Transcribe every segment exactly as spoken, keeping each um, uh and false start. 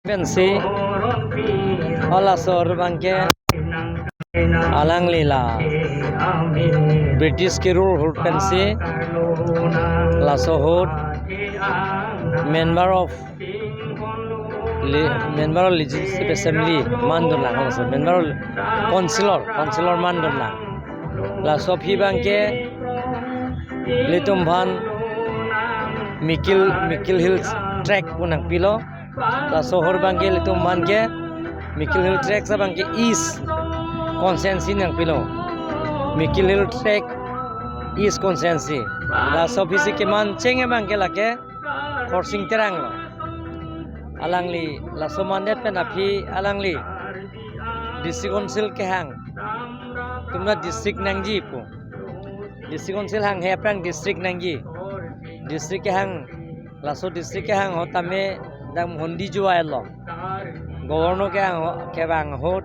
pensi, halaso ahut abangke alangli la British ke rule ahut pensi laso ahut member of le-, member of Legislative Assembly mandun lang, halaso member of councillor, councillor mandun lang. Laso aphi abangke ilitum aphan Mikir, Mikir Hills Tract pu nangpilo. Laso ahut abangke ilitum aphan ke Mikir Hills Tract abangke East Constituency nangpilo. Mikir Hills Tract East Constituency. Laso aphi si keman cheng abangke lake Khorsing Terang lo. Alangli laso mandet pen aphi alangli District Council kehang atum ta district nangji pu. District Council hanghe aphrang district nangji. District kehang, laso district kehang ahut tame dak Mohondi Jowai lo. Governor kehang ahut, kevang ahut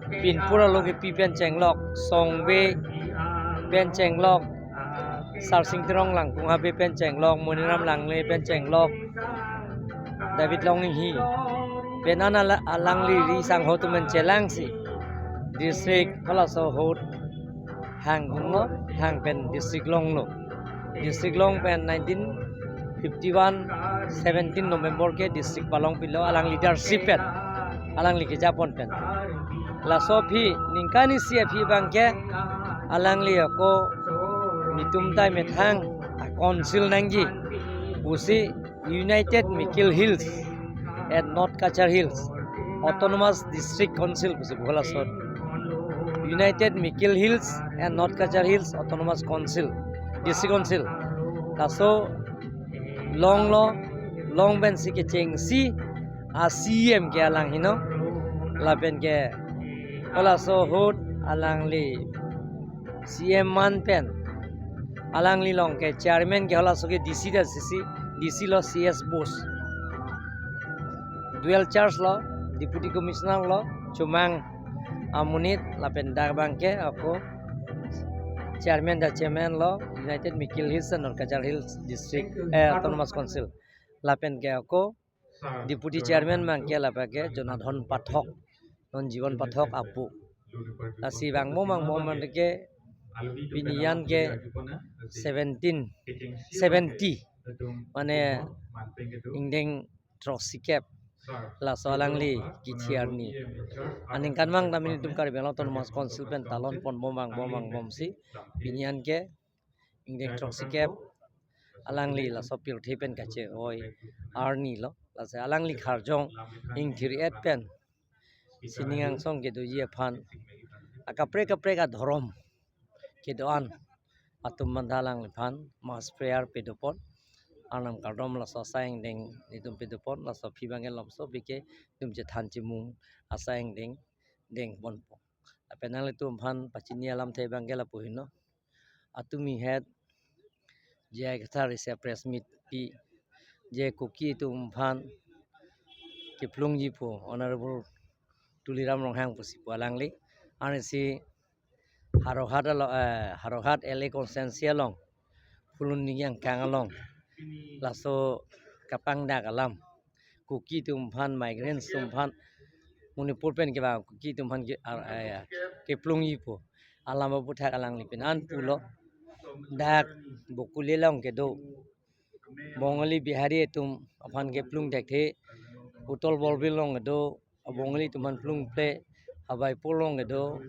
Pinpur alo kepi pen chenglok, Songbe pen chenglok, Sarsing Terong Langkung Habe pen chenglok, Moniram Langle pen chenglok, David Longhi pen an ala-, alangli ri sangho atum pen chelangsi district halaso ahut hang kunglo, hang pen district longlo. District long pen nineteen fifty-one, seventeen November ke district palong pilo alang leadership pen, alangli kejapon pen. Laso aphi ningkan isi aphi abangke alangli ako netum ta methang a council nangji pusi United Mikir Hills and North Cachar Hills Autonomous District Council pusi pu halaso ahut. United Mikir Hills and North Cachar Hills Autonomous Council, District Council. Laso longlo, long pensi kechengsi a C E M ke alang heno. Lapen ke halaso ahut alangli C E M man pen alangli along ke chairman ke halaso ke D C ta C C, D C lo C S Bose. Dual charge lo, Deputy Commissioner lo, Chomang amonit, lapen dak abangke ako chairman ta chairman lo United Mikir Hills and North Cachar Hills District, eh, Autonomous Council. Lapen ke ako Deputy Chairman abangke lapu ke Jonadhon Pathak, non Jiwan Pathak apu. Lasi vangbom vangbom abangke pini an ke seventeen, seventy, mane ingdeng throksi kep, laso alangli kithi arni aningkanvang tame netum Karbi Anglong Autonomous Council pen talon ponbom vangbom vangbomsi pini an ke ingdeng throksi kep alangli laso pirthe pen kache-oi arni lo. Lasi alangli karjong ingthir-et pen sining angsong kedoji aphan, akaprek kaprek adhorom kedo-an atum mantha alangliphan mass prayer pedopon, Arnam kardom laso asai angdeng netum pedopon, laso aphi abangke lomso bike netum chethan chemung asai angdeng dengponpo. Lapen nanglitum aphan pachini alamthe abangke lapu heno. Atumi het J I Kathar isi a press meet pi, je Kuki atum aphan keplungji pu Honorable Tuliram Ronghang pusi pu alangli. Arnisi Howraghat along, eh, Howraghat L A constituency along, Phuloni angkang along, laso kapangdak alam, Kuki atum aphan, migrants atum aphan, Manipur pen kevang Kuki atum aphan ke, ar-, eh, keplungji pu alam aputhak alangli pini an pulo. Dak Bokuli along kedo Bongali Bihari atum aphan keplung thekthe, Uttal Borbil along kedo a Bongali atum aphan plungple, Habaipur along kedo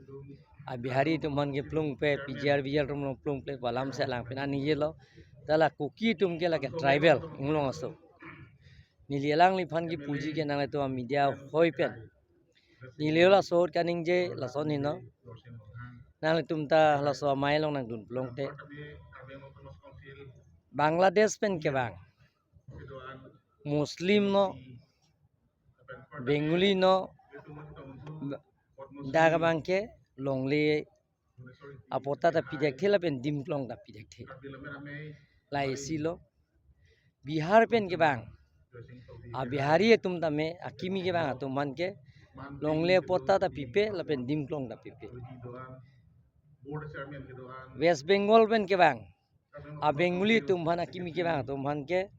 a Bihari atum aphan keplungple, P G R V G R atum along plungple pu alam si alang pini an ningje lo. Ta la Kuki atum ke lake tribal inglong aso. Neli alangliphan kepuji ke nanglitum a media hoi pen neli laso ahut kaningje lason heno. Nanglitum ta laso amei along nangdun pulote, Bangladesh pen kevang Muslim no, Bengali no, dak abangke longle apotta ta pi thekthe lapen dimklong ta pi thekthe. La isi lo. Bihar pen kevang a Bihari atum tame, akimi kevang atum aphan ke longle apotta ta pipe lapen dimklong ta pipe. West Bengal pen kevang a Bengali atum aphan, akimi kevang atum aphan ke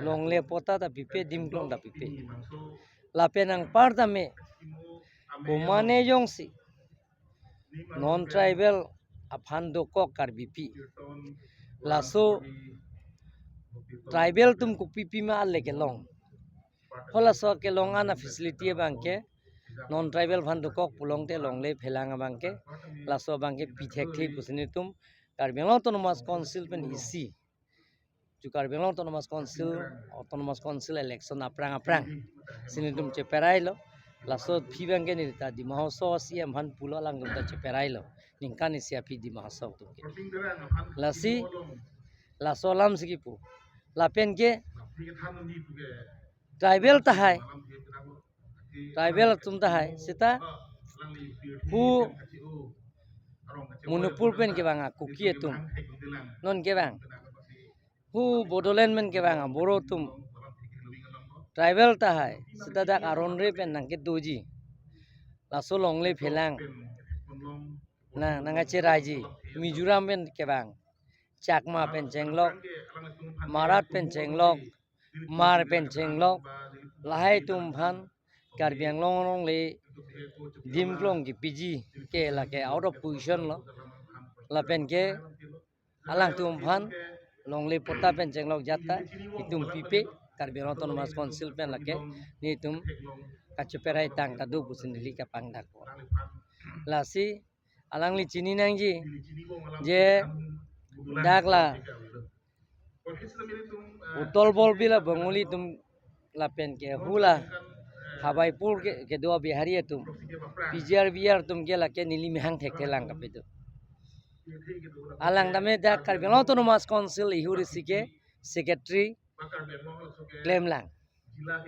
longle apotta ta pipe, dimklong ta pipe. Lapen anparta me, komane jongsi non tribal aphan dokok Karbipi, laso tribal atum kopipi ma ale kelong. Halaso kelong an a-facility abangke non tribal aphan dokok pulote longle phelang abangke, laso abangke pi thekthe pusi nelitum Karbi Anglong Autonomous Council pen isi, ju Karbi Anglong Autonomous Council, Autonomous Council election aphrang aphrang si nelitum cheperailo. Laso aphi abangke nelita Dima Hasao C M aphan pulo, alangtum ta cheperailo. Ningkan isi aphi Dima Hasao atumke. Lasi laso alam si kipu. Lapenke tribal tahai, tribal atum tahai, seta hu Manipur pen kevang a-Kuki atum, non kevang hu Bodoland pen kevang a-Boro atum, tribal tahai, seta dak aron re pen nangkedoji, laso longle phelang nang, nangkacheraiji. Mizoram pen kevang Chakma pen chenglok, Marat pen chenglok, Hmar pen chenglok, lahai atum aphan Karbi Anglong along le dimklong kepiji ke lake out of position lo. Lapenke alangtum aphan longle patta pen chenglok ajat ta itum pipe, Karbi Anglong Autonomous Council pen lake nelitum kacheperai tang ta do pusi neli kapangdakpo. Lasi alangli chini nangji, je dak la Uttal Borbil a-Bengali atum lapenke hu la Hawaipur ke, kedo a-Bihari atum, P G R V R atumke lake neli mehang thekthe lang kapedo. Alang tame dak Karbi Anglong Autonomous Council ihur isi ke secretary klemlang,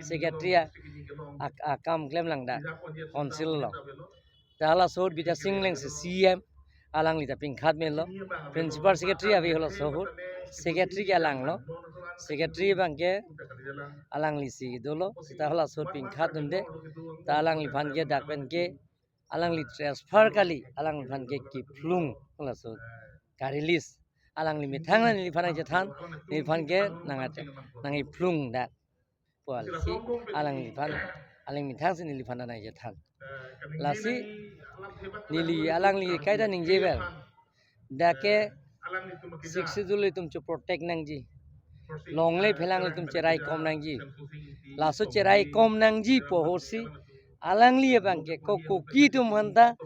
secretary a, a, akam klemlang dak council along. Ta halaso ahut Bidya Sing Engleng si C M, alangli ta pingkhat melo. Principal secretary ave halaso ahut, secretary ke alanglo. Secretary abangke alangli si dolo, seta halaso ahut pingkhat dunde. Ta alangliphan ke dak penke alangli transfer kali, alangliphan ke kephlung halaso ahut, ka-release. Alangli methang neliphan nangchethan, neliphan ke nang, nangkephlung dak. Pualsi alangliphan, alang methang si neliphan nangchethan. Lasi neli alangli kaita ningjevel, dak ke Sixth Schedule atum cho-protect nangji, longle phelang atum cherai kom nangji. Laso cherai kom nangji pu ahut si alangli abangke ko Kuki atum aphanta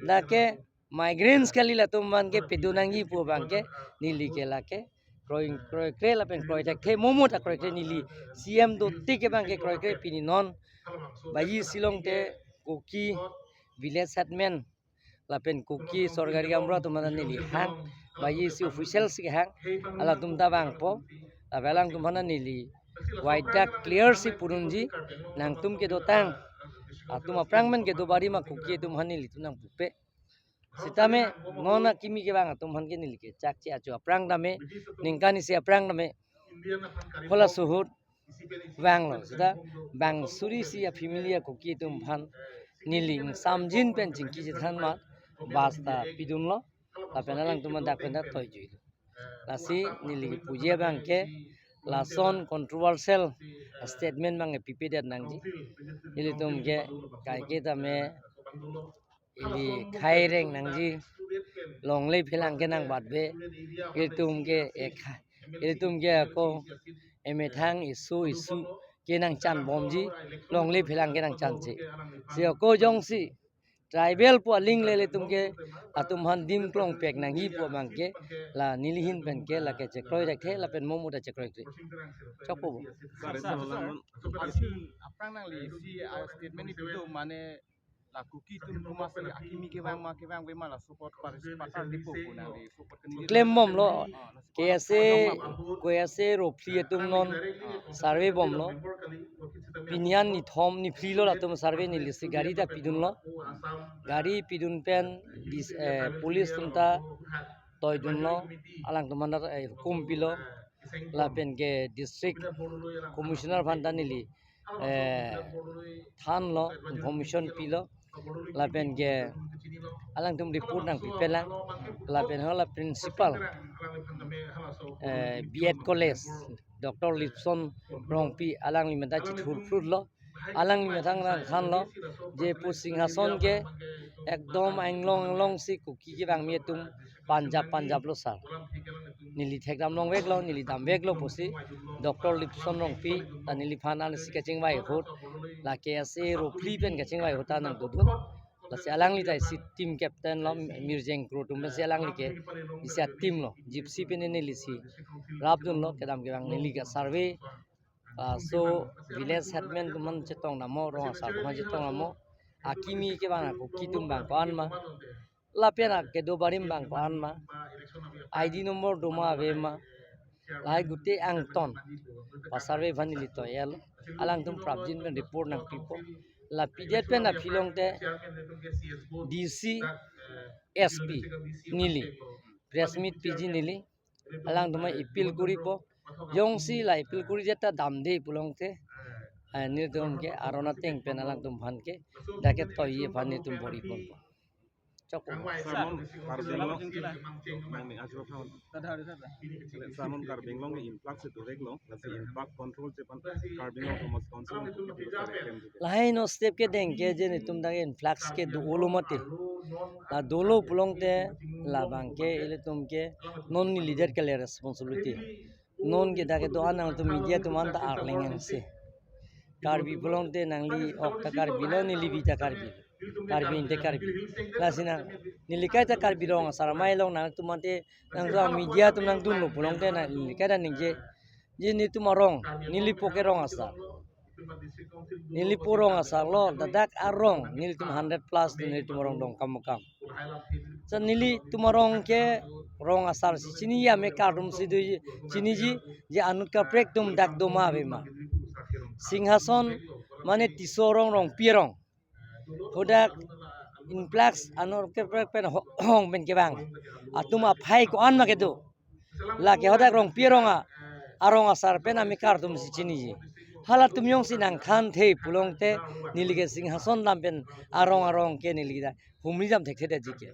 dak ke migrants kali, latum aphan ke pedo nangji pu abangke neli ke lake kroi, kroikre lapen kroi thekthe, momo ta kroikre, neli C M dotik abangke kroikre. Pini non baji Shillong te Kuki village headman lapen Kuki sorkari gaonbura atum aphan neli hang, baji isi official si hang, halatum ta vangpo. Lapen alangtum aphan neli wide dak clear si pudunji, nangtum kedotang atum aphrang pen kedo bari ma Kuki atum aphan nelitum nangpupe. Sitame non akimi kevang atum aphan ke neli ke chakche achu aphrang tame, ningkan isi aphrang tame, halaso ahut vanglo. Seta bang suri isi a-family a-Kuki atum aphan neli ingsamjin pen chingki chethan ma bus ta pidunlo. Lapen alangtum dak pen ta toijuilo. Lasi neli puji abangke lason controversial statement abang pipedet nangji. Nelitum ke kaike tame ili khai reng nangji, longle phelang ke nangbatbe, ilitum ke ekha, ilitum ke ako emethang isu isu ke nangchanbomji, longle phelang ke nangchanche. Si ako jongsi tribal pu aling le ilitum ke atum aphan dimklong pek nangji pu abangke la neli ahin pen ke lake chekroi thekthe lapen momo ta chekroikre. Chokpo bo. Sir, sir, sir. Aphrang nangli si, ah, statement ni pito mane la Kuki atum komatsi akimi kevang ma kevangve ma la support par-, patar dipo pu nangli support kani klembomlo. Ah, la K S A, K S A ro phli atum non survey bomlo. Pini an nithom niphli lo latum survey, neli si gari ta pidunlo. Gari pidun pen dis-, eh, police atum ta toidunlo. Alangtum aphan ta, eh, hukum pilo. Lapen ke district commissioner aphan ta neli, eh, thanlo, information pilo. Lapen ke alangtum report nangpipelang. Lapen hala principal, eh, B Ed College, Doctor Lipson Rongpi, alangli amen ta chithurphrutlo. Alangli methang nangthanlo, je pu Singhason ke ekdom anglong anglong si Kuki kevang mi atum panjap panjaplo sar. Neli thekdam longveklo, neli damveklo pusi Doctor Lipson Rongpi ta neliphan ansi kachingvai ahut, la K S A ro phli pen kachingvai ahut ta nangdodun. Lasi alangli ta isi team captain lo, Mirjeng Kro atum pensi alangli ke isi a-team lo, Gypsy pen neli si rapdunlo, kedam kevang neli ke survey, ah, so village headman atum aphan chetong namo, rong asar atum aphan chetong namo, akimi kevang ako kitum abang ko-an ma, lapen akedo barim abang ko-an ma, I D number doma ave ma, lahai gute angton pa-survey aphan neli toyal, alangtum prapjin pen report nangpipo. La pidet pen aphi longte D C, S P neli press meet piji neli, alangtum aphan appeal kuripo. Jongsi la appeal kuri jeta damde pulongte, ah, nelitum ke aron ateng pen alangtum aphan ke dak ke toye aphan nelitum bor-iponpo. Chok. Sir, mon Karbi Anglong, nang ni ajwa phan. Sir, mon Karbi Anglong ke influx itu rek lo, lasi influx control chepan Karbi Anglong Autonomous Council itu kita rek lem juga. Lahai non step kedeng ke je nelitum dak influx kedo-olo mati. La dolo pulongte labang ke ilitum ke non neli det kali responsibility. Non ke dak kedo-an nangtum media atum anta arleng angse. Karbi pulongte nangli ok ta Karbi lo, neli bi ta Karbi. Karbi inte Karbi. Lasi nang, neli kaita Karbi Rong Asar Amei along nangtum ante nangtum media atum nangdunlo pulongte nang, neli kaita ningje. Je nelitum arong, neli po ke rong asar. Neli po rong asar lo, ladak arong, nelitum hundred plus nelitum arong dong kam kam. Sa nelitum arong ke rong asar si chini ya, amekar atum si do chiniji, je anut kaprek atum dak doma ave ma. Singhason mane Tisso arong, Rongpi arong. Hadak influx anut kaprek pen ho-, hong pen kevang atum aphai ko-an ma kedo. Lake hadak Rongpi arong a, arong asar pen amekar atum si chiniji. Halatum jongsi nangthanthe pulongte neli ke Singhason dam pen arong arong ke neli ta humri dam thekthedetji ke.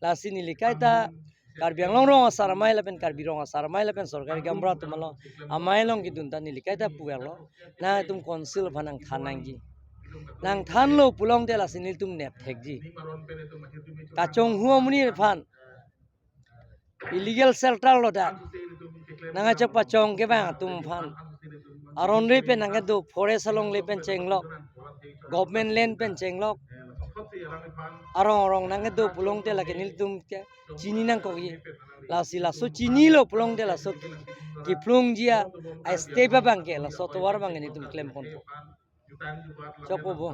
Lasi neli kaita Karbi Anglong Rong Asar Amei lapen Karbi Rong Asar Amei lapen sorkari gaonbura atum along amei along kedun ta neli kaita puverlo. Nangtum council aphan nangthan nangji. Nangthanlo pulongte lasi nelitum nep thekji. Kachonghu amonit aphan illegal shelter lo dak. Nangkachok pachong kevang atum aphan. Aron re pen nangkedo, forest along le pen chenglok. Government land pen chenglok. Arong arong nangkedo pulongte lake nelitum ke chini nangkokji. Lasi laso chinilo pulongte laso ki, kephlungji a, a-step abang ke, laso tovar abang ke nelitum klemponpo. Chokpo bo.